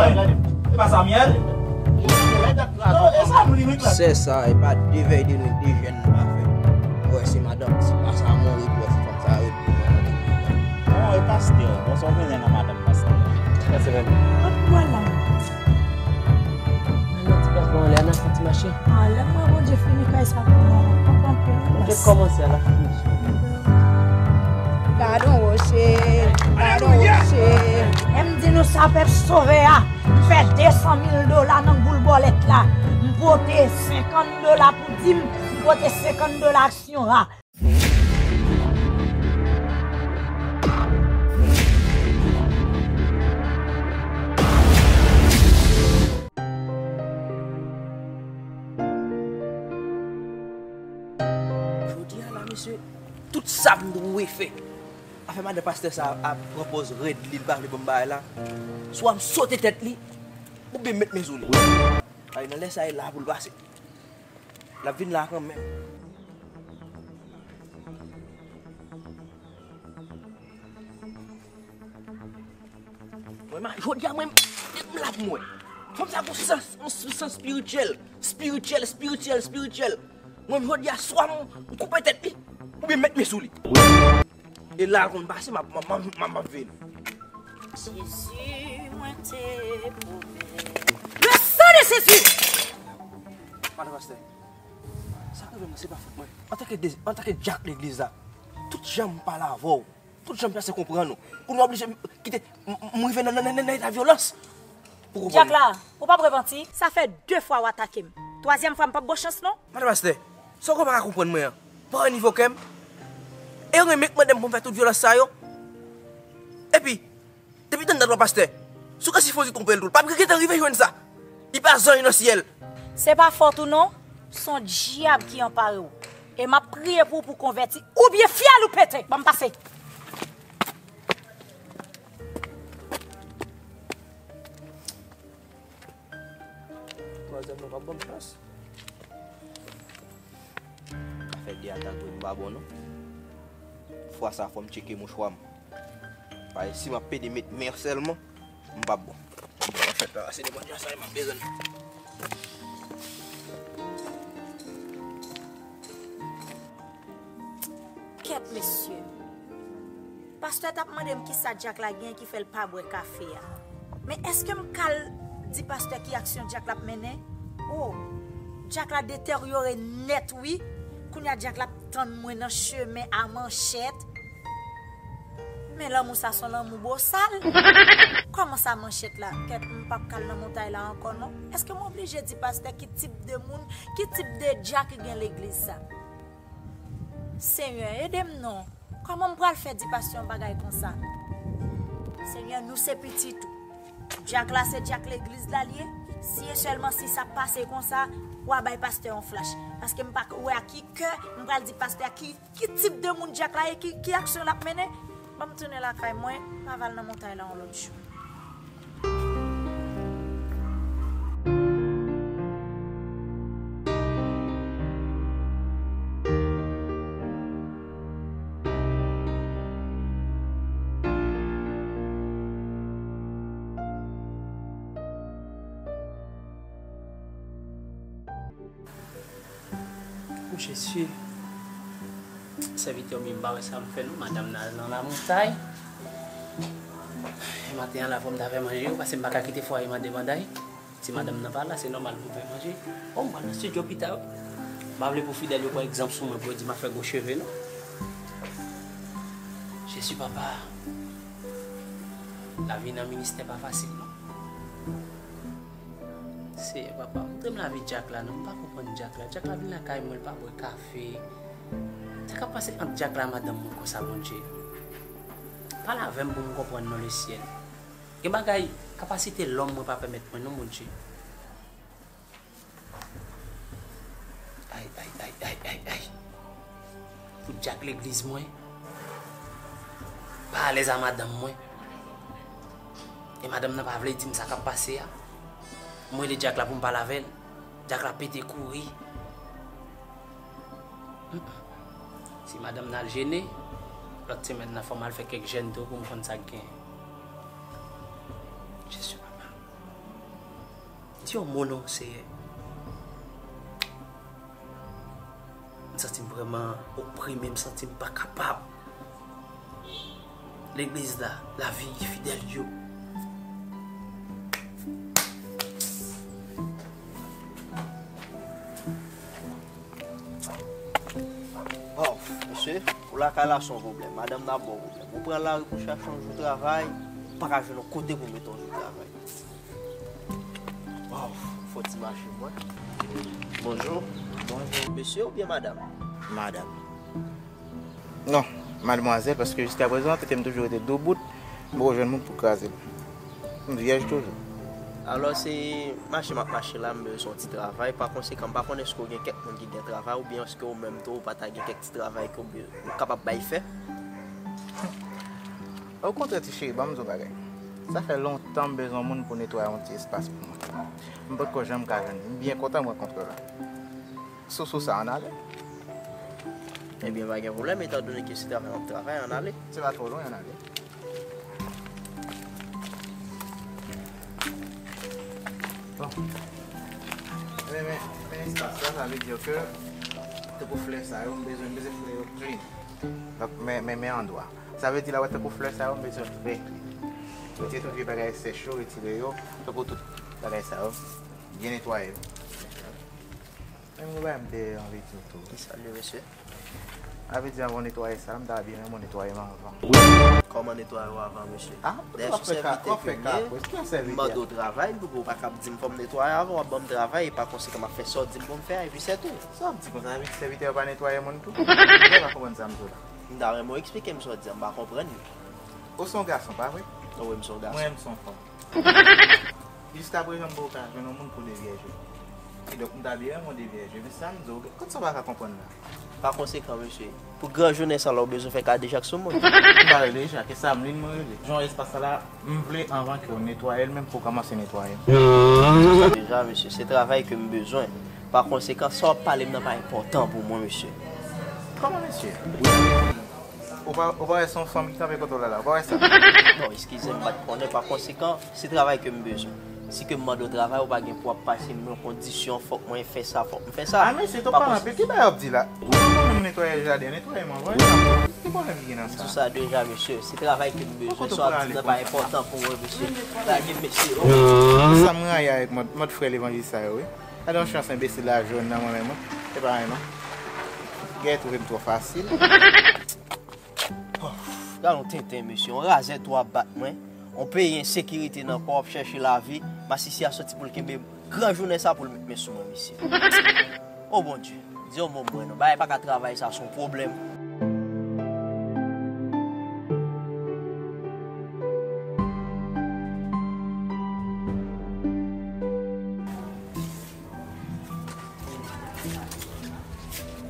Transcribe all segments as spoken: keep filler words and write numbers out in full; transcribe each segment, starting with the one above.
wè. Se pa sa m ye. Non, e sa m li wi klas. Sè sa, e pa de vèy de nwit de jèn nou pa fè. Ou wè se madanm, se pa sa mwen ret, ou wè se fanm sa ret pou mwen. Non, e pastè, bon, sa w genyen nan madanm pastè. Mèsi, men. Ant mwen la. Nan ti plas mwen anlè a, n ap fè ti mache. Ah, lè mwen Bondye fini kay sa pou mwen, m ap pran anpil plas. Bondye kòmanse a, l ap fini sou. Gadon woche, gadon woche. Lè m di nou sa pèp sove a, m fè de san mil dola nan boul bòlèt la. M pote senkant dola pou dim, m pote senkant dola aksyon a. Jodi a la, mesye, tout sa m dwe fè. Afè madan pastè sa a pran pòz rèd li, li pa vle ban m bagay la. Swa m sote tèt li, oubyen m met men sou li. Ay, nan lè sa, e la pou l pase. L ap vin la kanmenm. Mwen, ma, jodi a, mwen, m la pou mwen. Fanm sa gon sans, yon sans espirityèl. Espirityèl, espirityèl, espirityèl. Mwen, jodi a, swa m, m koupe tèt li, oubyen m met men sou li. E la l konn pase, m ap, m ap, m ap, m ap veye l. Jezi, mwen te pwomèt. Le sang de Jésus! Madan pastè, sa k rive m nan, se pa fòt mwen. Antanke de, antanke dyak legliz la, tout jan m pale avè w, tout jan m chèche konprann ou, kounye a w oblije m kite m, m, m rive nan, nan, nan, nan eta vyolans pou konprann ou. Dyak la, ou p ap repanti. Sa fè de fwa w atake m. Twazyèm fwa, m p ap ba w chans, non. Madan pastè, sa w kwè w pa ka konprann mwen an? Pa wè nivo kè m? E yo renmen k mande m pou m fè tout vyolans sa yo? Epi, depi tann dat w ap pastè, si w ka sipoze twonpe l tou, l p ap gentan rive jwenn sa. Li pa zanj nan syèl. Se pa fòt ou non, se yon dyab ki anpare w. E m ap priye pou w pou w konvèti, oubyen fyèl ou pete. Ban m pase. Twazyèm nan pa ban m chans. Afè de atak wi, m pa bon non. Fwa sa fò m tcheke mouchwa m. Paske si m ap pede met men sèlman, m p ap bon. Bon, anfèt la, se demwazèl sa m ap bezwen. Kèt mesye. Pastè t ap mande m kisa dyak la gen ki fè l pa bwè kafe a. Men èske m ka al di pastè ki aksyon dyak la ap mennen? O, dyak la deteryore nèt wi. Kounye a dyak la ap tann mwen nan chemen a manchèt. Men lanmou sa se yon lanmou bosal. Kòman sa manchèt la? Kèt, m p ap ka al nan montay la ankò non. Èske m oblije di pastè ki tip de moun, ki tip de dyak ki gen legliz sa? Senyè, ede m non. Kòman m pral fè di pastè yon bagay konsa? Senyè, nou se pitit ou. Dyak la se dyak legliz la l ye. Si e sèlman si sa pase konsa, w a bay pastè yon flach. Paske m pa wè ak ki kè m pral di pastè a ki, ki tip de moun dyak la ye, ki, ki aksyon l ap mennen. Ban m tounen lakay mwen, m ap al nan montay la yon lòt jou. O Jezi, sèvitè w, m pa wè sa m fè non, madanm nan al nan lamontay. E maten an la fò m ta fè manje wi, paske m pa ka kite fwaye m an debanday. Si madanm nan pa la, se nòmal pou m fè manje. O, m pral nan estidyo pita wi. M pa vle pou fidèl yo pran egzanp sou mwen pou yo di m ap fè gwo cheve non. Jezi papa, lavi nan ministè pa fasil non. Seyè papa, montre m lavi dyak la non, m pa konprann dyak la. Dyak la vin lakay mwen, l pa bwè kafe. Sa k ap pase ant dyak la madanm mwen konsa, Bondye? Pale avè m pou m konprann non, Lesyèl. Gen bagay, kapasite lòm mwen pa pèmèt mwen non, Bondye. Ay, ay, ay, ay, ay, ay. Podyab legliz mwen pa alèz a madanm mwen. E madanm nan pa vle di m sa k ap pase a. Mwen rele Dyak la pou m pale avè l. Dyak la pete kouri. Mm, mm. Si madanm nan al jene, lòt semèn nan fò m al fè kèk jèn tou pou m konn sa k gen. Jezi papa. Di yon mo non, Seyè. M santi m vrèman oprime, m santi m pa kapab. Legliz la, lavi fidèl yo. Oh, mesye, pou lakay la se yon pwoblèm. Madanm nan ba w pwoblèm. Ou pran lari pou chache yon jou travay, ou pa ka jwenn yon kote pou mete yon jou travay. Waw, fò ti mache mwen. Bonjou. Bonjou. Mesye oubyen madanm? Madanm. Non, madmwazèl, paske jiskaprezan, tete m toujou rete doubout, m poko jwenn moun pou kraze l. M vyèj toujou. Alò, se mache m ap mache la, m bezwen yon ti travay. Pa konsekan, m pa konnen èske w gen kèk moun ki gen travay, oubyen èske w menm tou, ou pa ta gen kèk ti travay ke w be-, ou kapab bay fè. Okontrè, ti cheri, ban m di w yon bagay. Sa fè lontan m bezwen yon moun pou netwaye yon ti espas pou mwen. M potko janm ka jwenn li. M byen kontan m rankontre w la. Sou, sou sa, ann ale. Ebyen, pa gen pwoblèm, etandone ke se travay w ap travay, ann ale. Se pa twò lwen, ann ale. Bon. Men, men, men espas la, sa vle di ke tankou flè sa yo, m bezwen, m bezwen flè yo clean. Donk, men, men, men andwa. Sa vle di la, wè, tankou flè sa yo, m bezwen trè clean. Retire tout vye bagay sèch yo, retire yo, tankou tout bagay sa yo, byen netwaye yo. Menm yon bagay m te anvi di w tou. Salye, mesye. Sa vle di avan w netwaye sa, m ta byen renmen w netwaye m anvan. Kòman netwaye w avan, mesye? Ah, dèyè w ap fè ka, w ap fè ka apre. Ki yon sèvitè? M mande w travay, m poko pa kab di m fò m netwaye avan, w ap ban m travay, e pa konsekan m ap fè sa w di m pou m fè a, epi sètou. Sa w ap di konsa, sa vle di sèvitè yo pa netwaye moun tou? M pa konprann sa m di w la. M ta renmen w eksplike m sa w di a, m pa konprann li. Ou se yon gason, pa vre? Wi, m se yon gason. Mwen, m se yon fanm. Jiskaprezan, m poko ka jwenn yon moun pou devyèje. Kidonk, m ta byen renmen w devyèje. Men sa m di w, kote sa w pa ka konprann la? Pa konsekan, mesye, pou gran jounen sa la, w bezwen fè kadejak sou moun. M pa rele Jacques, e Samlin mwen rele. Jan espas sa la, m vle anvan ke w netwaye l, menm pou w kòmanse netwaye l. Deja, mesye, se travay ke m bezwen. Pa konsekan, sa w ap pale m nan pa enpòtan pou mwen, mesye. Kòman, mesye? Ou pa, ou pa wè se yon fanm ki kanpe kote w la la, ou pa wè sa? Bon, eskize m, m pa t konnen, pa konsekan, se travay ke m bezwen. Si ke m mande w travay, ou pa gen pou w ap pase m yon kondisyon, fòk mwen fè sa, fòk m fè sa. Ah, mesye, twòp pale anpil, ki bagay w ap di la? Ou pa konn menm netwaye jaden, netwaye m anvan, ki pwoblèm ki gen nan sa? M di w sa deja, mesye, se travay ke m bezwen, sa w ap di m nan pa enpòtan pou mwen, mesye. Lage m, mesye. Sa m rayi avèk mòd, mòd frè levanjis sa yo, wi. Gade yon chans enbesil la jwenn nan mwen menm, wi. Se pa anyen, non. Genlè twouve m twò fasil. Gade yon tenten, mesye. Yon razè tou ap bat mwen. Yon peyi ensekirite nan kò, ap chèche lavi. Masisi a soti pou l kenbe m. Gran jounen sa pou l met men sou mwen, mesye. O Bondye, di yon mo mwen non. Bagay pa ka travay sa, se yon pwoblèm.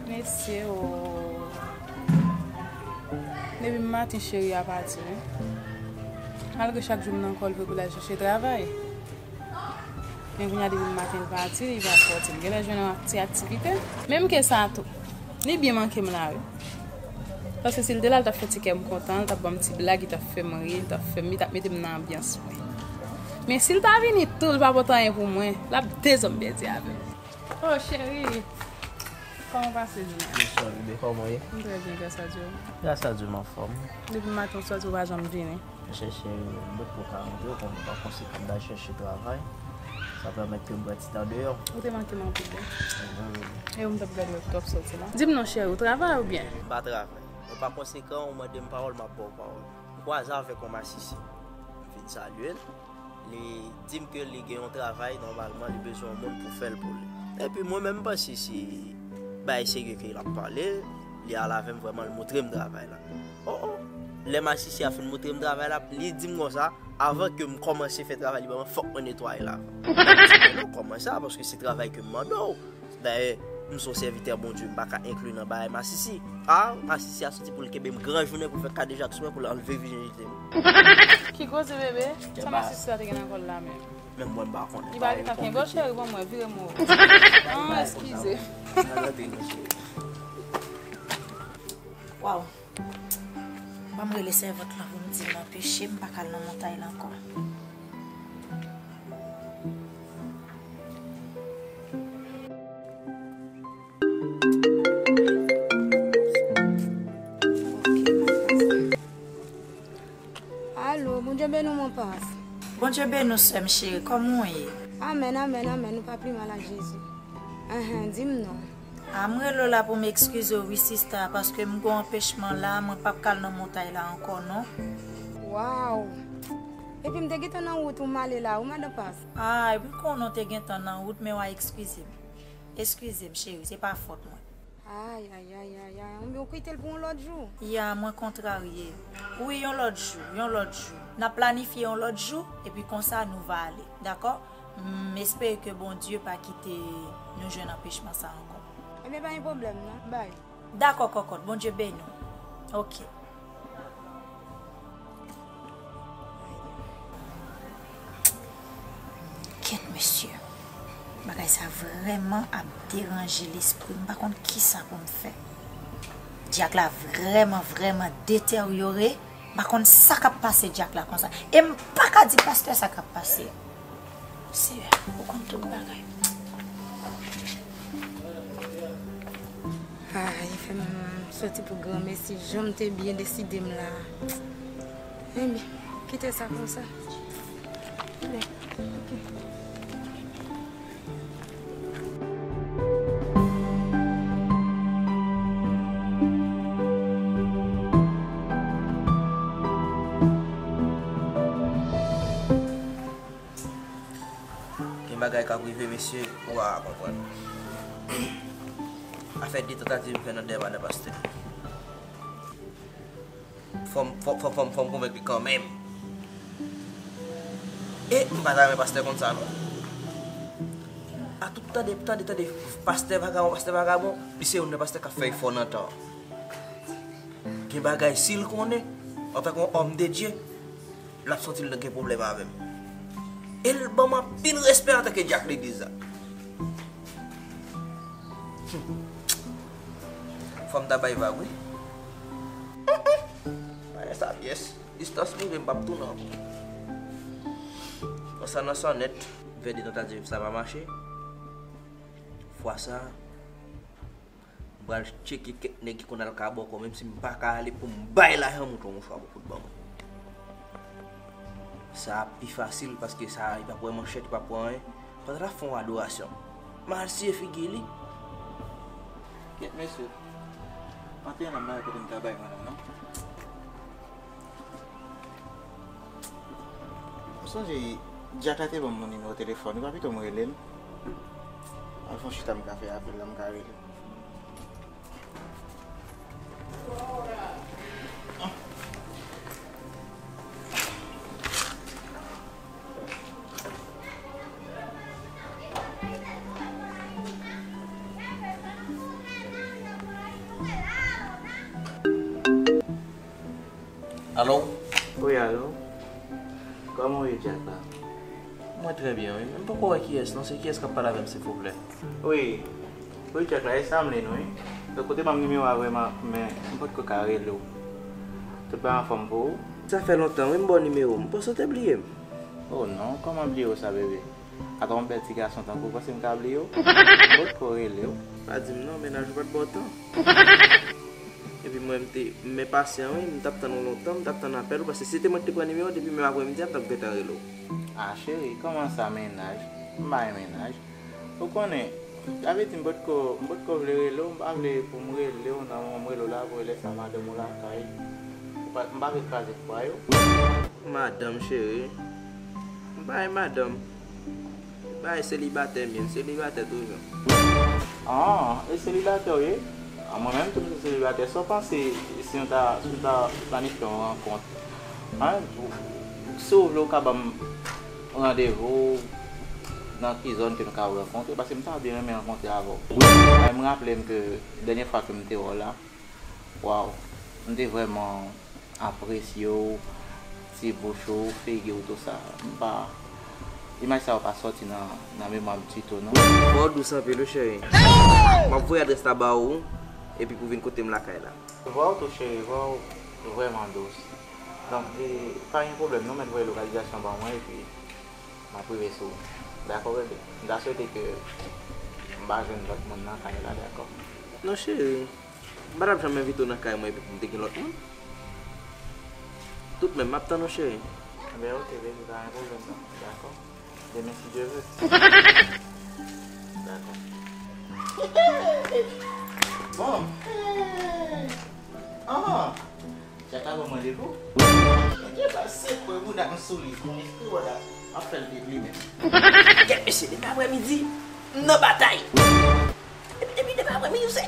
Mesye o. Depi maten cheri a pati wi. Malgre chak jou m nan kò l vre pou l al chèche travay. Men kounye a depi maten l pati, li pa sòti. M genlè jwenn yon ti aktivite. Menm ke sa tou, li byen manke m la wi. Paske si l te la, l t ap fè ti kè m kontan, l t ap ban m ti blag, li t ap fè m ri, li t ap fè m, li t ap mete m nan anbyans mwen. Men si l ta vini tou, l pa pote anyen pou mwen, l ap dezòm bèdi avè m. Oh, cheri! Kòman w pase jounen an? Bonswa, bebe, kòman w ye? M trè byen, gras a Dye. Gras a Dye, m anfòm. Depi maten w sòti, ou pa janm vini. Chèche bout pou ka rantre, kon, pa konsekan, m t al chèche travay. Sa pèmèt ke m pran ti tan deyò. Ou te manke m anpil, wi. Wi, wi. E ou m t ap gade w t ap sòti la. Di m non, cheri, ou travay oubyen? M pa travay. Men pa konsekan, ou mande m pawòl, m ap ba w pawòl. M kwaze avèk yon masisi. M vin salye l. Li di m ke li gen yon travay, nòmalman, li bezwen yon moun pou fè l pou li. Epi mwen menm, m panse se bagay serye ke l ap pale, li al avè m vrèman, l montre m travay la. Oh, oh! Lè masisi a fin montre m travay la, li di m konsa, avan ke m kòmanse fè travay li ban mwen, fòk mwen netwaye l avan. M di, "Men non, kòman sa, paske se travay ke m mande w. Dayè, m se yon sèvitè Bondye, m pa ka enkli nan bagay masisi." A, masisi a soti pou l kenbe m gran jounen pou l fè kadejak sou mwen, pou l anlve vijinite m. Ki koze, bebe? Sa masisi a te gen nan kò l la menm? Menm mwen m pa konnen. Li pa gentan fè bon, cheri, ban mwen, vire m wè w. Ah, eskize. Waw. Ban m rele sèvant lan pou m di l anpeche m pa ka al nan montay la ankò. Alo, Bondye beni w, mon pas. Bondye beni w, sè m cheri, kòman w ye? Amèn, amèn, amèn, ou pa pi mal ak Jezi. Enhen, di m non. A, m rele w la pou m ekskize w wi, sista, paske m gen yon anpechman la, mwen p ap ka al nan montay la ankò, non. Waw! Epi m te gentan nan wout ou m ale la, wi, madan pas. A, m konnen w te gentan nan wout, men w a ekskize m. Eskize m, cheri, se pa fòt mwen. Ay, ay, ay, ay, ay. Oubyen ou kite l pou yon lòt jou? Ya, mwen kontrarye. Wi, yon lòt jou, yon lòt jou. N ap planifye yon lòt jou, epi konsa nou va ale, dakò? M espere ke Bondye pa kite nou jwenn anpechman sa ankò. Ebyen, pa gen pwoblèm, non. Bay. Dakò, kòkòt. Bondye beni w. Oke. Kèt, mesye. Bagay sa vrèman ap deranje lespri m. M pa konn kisa pou m fè. Dyak la vrèman, vrèman deteryore. M pa konn sa k ap pase dyak la konsa. E m pa ka di pastè sa k ap pase. Seyè, ou konn tout bagay. Ay, fè m soti pou granmesi, jan m te byen deside m la. Ebyen, kite sa konsa. Ebyen, oke. Gen bagay k ap rive, mesye, ou pa ka konprann. Afè de tantativ m fè nan dèyè madan pastè. Fò m, fò, fò, fò m, fò m konvenk li kanmenm. E m pa ta renmen pastè konn sa, non. A tout tande, tande, tande, pastè vagabon, pastè vagabon, li se youn nan pastè k ap fè efò nan tan an. Gen bagay, si l konnen, antanke yon òm de Dye, l ap santi l gen pwoblèm avè m. E l ban m anpil respè antanke dyak legliz la. Hmm. Fò m ta bay vag, wi. Bagay sa pyès. Distans rive, m p ap tounen ankò. Konsa nan sa nèt, m fè de tantativ, sa pa mache. Fwa sa, m pral tcheke kèk nèg ki konn al kabòkò, menm si m pa ka ale, pou m bay lajan m, ou t yon mouchwa pou fout ban mwen. Sa ap pi fasil, paske sa, li p ap wè manchèt, li p ap wè anyen. Pandan l ap fè yon adorasyon, m al siye figi li. Kèt, mesye. Antre nan bagay kote m ta bay mwen la, non. M sonje Dyak la te ban m yon nimewo telefòn, ou pa pito m rele l? Al fè yon chita m ka fè apèl la, m ka rele l. Alo? Wi, alo. Kòman w ye, Dyak la? Mwen trè byen, wi. Men m poko wè kiyès, non. Se kiyès k ap pale avè m, silvouplè? Wi. Wi, Dyak la, e Samlin, wi. Donk, ou te ban m nimewo a vrèman, men m potko ka rele w. Tout bagay anfòm pou ou? Sa fè lontan, wi, m ba w nimewo m. M panse w te bliye m. Oh non, kòman bliye w sa, bebe? Ak yon bèl ti gason tankou w, panse m ka bliye w? M potko rele w. Pa di m non, mennaj ou pa t ba w tan. Epi mwen, m te, m enpasyan, wi, m t ap tann ou lontan, m t ap tann apèl ou, paske si se te mwen ki te pran nimewo w, depi menm apremidi a, m t ap gentan rele w. Ah, cheri, kòman sa, mennaj? M pa gen mennaj. Ou konnen, sa vle di m potko, m potko vle rele w, m pa vle pou m rele w nan moman m rele w la, pou lè sa madanm ou lakay. Ou pa, m pa vle kraze fwaye w. Madanm, cheri. M pa gen madanm. M pa gen selibatè, m ye, m selibatè toujou. Ah, e selibatè w ye? Ah, mwen menm tou m se selibatè. Sa w panse, Si nou ta, si nou ta planifye yon rankont, an, si w vle, w ka ban m randevou nan ki zòn ke nou ka rankontre, paske m ta byen renmen rankontre avè w. Mwen, m raple m ke dènye fwa ke m te wè w la, waw, m te vrèman apresye w, ti bouch ou, figi w, tou sa. M pa, imaj sa yo pa sòti nan, nan memwa m ditou, non. Fò w dous anpil, wi, cheri. M ap voye adrès la ba ou, epi pou w vin kote m lakay la. Vwa w tou, cheri, vwa w vrèman dous. Donk, e, pa gen pwoblèm, non, mèt voye lokalizasyon ba mwen, epi m ap rive sou ou. Dakò, bebe? M ta swete ke m pa jwenn lòt moun nan kay la, dakò? Non, cheri. M pa t ap janm envite w nan kay mwen epi pou m te gen lòt moun. Toutmenm, m ap tann ou, cheri. Enben, oke, bebe, pa gen pwoblèm, non. Dakò? Demen, si Dye vle. Dakò. Bon. Ah! Chak la ban mwen depo. Gen pa se kwe bouda m sou li. Espri wada ap fè l deplimen. Kèt mesye, depi aprèmidi, m nan batay. Depi, depi, depi aprèmidi, se